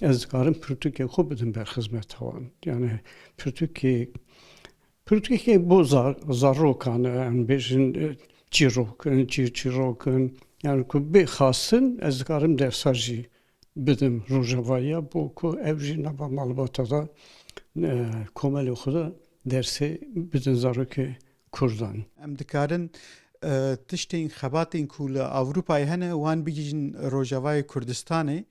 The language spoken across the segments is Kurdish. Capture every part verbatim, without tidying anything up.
Ez dikarim pirtûkê xwe bidim ber xizmeta wan. Yani pirtûkê, pirtûkê bo zar-, zarokan e, em bêjin, e, çîrok in, çîr çîrok in. Yani ku bê xastin ez dikarim dersa jî bidim Rojavayê ya, bo ku ev jî nava malbata de, e, komelê xwe de dersê bidin zarokê Kurdan. Em dikarin, e, tiştên xebatên ku li Ewropayê hene, wan bigihîjin Rojavayê Kurdistanê.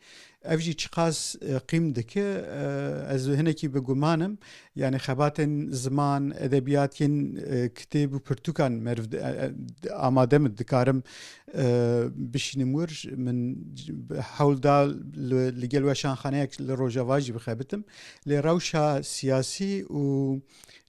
Ev jî çiqas, e, qîm dike, e, ez hinekî bi guman im. Yani xebatên ziman, edebiyat yên, e, kitêb û pirtûkan meriv di-, e, e, amade min dikarim, e, bişînim wir. Min c-, hewl da li, li gel weşanxaneyek li Rojava jî bixebitim. Lê rewşa siyasî û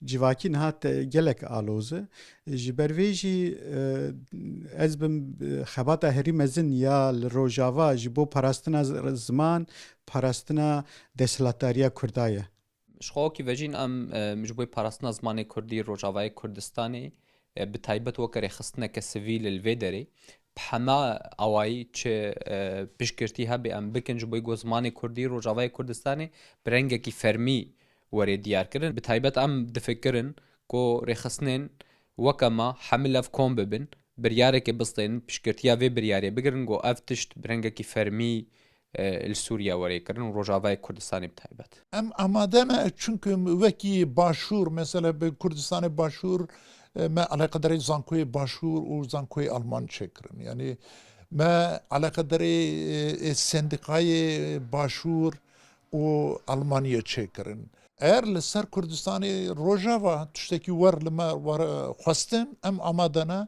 civakî niha te-, gelek aloz e. Ji ber vê jî, e, ez bim, e, xebata herî mezin ya li Rojava ji bo parastina z-, ziman, parastina desthilatdariya Kurda ye. Ji xwe wekî vejîn em, e, ji bo parastina zimanê Kurdî Rojavayê Kurdistanê, e, bi taybet weke rêxistineke sivîl li vê derê, bi hema awayî çi, e, piştgirtî hebe em bikin ji bo ku zimanê Kurdî Rojavayê Kurdistanê bi rengekî fermî were diyar kirin. Bi taybet em difikirin ku rêxistinên weke me hemî lev kom bibin, biryareke bistên, piştgirtiya vê biryarê bigirin ku ev tişt bi rengekî fermî, e, li Sûriye were kirin û Rojavayê Kurdistanê bi taybet. Em amade ne, çunku wekî Başûr, mesela bi Kurdistanê Başûr, e, me eleqedarê Zankoyê Başûr û Zankoyê Alman çêkirin. Yani me eleqedarê, e, e, sendîkayê Başûr û Almaniye çêkirin. Eger li ser Kurdistanê Rojava tiştekî wer li me were xwestin, em amade ne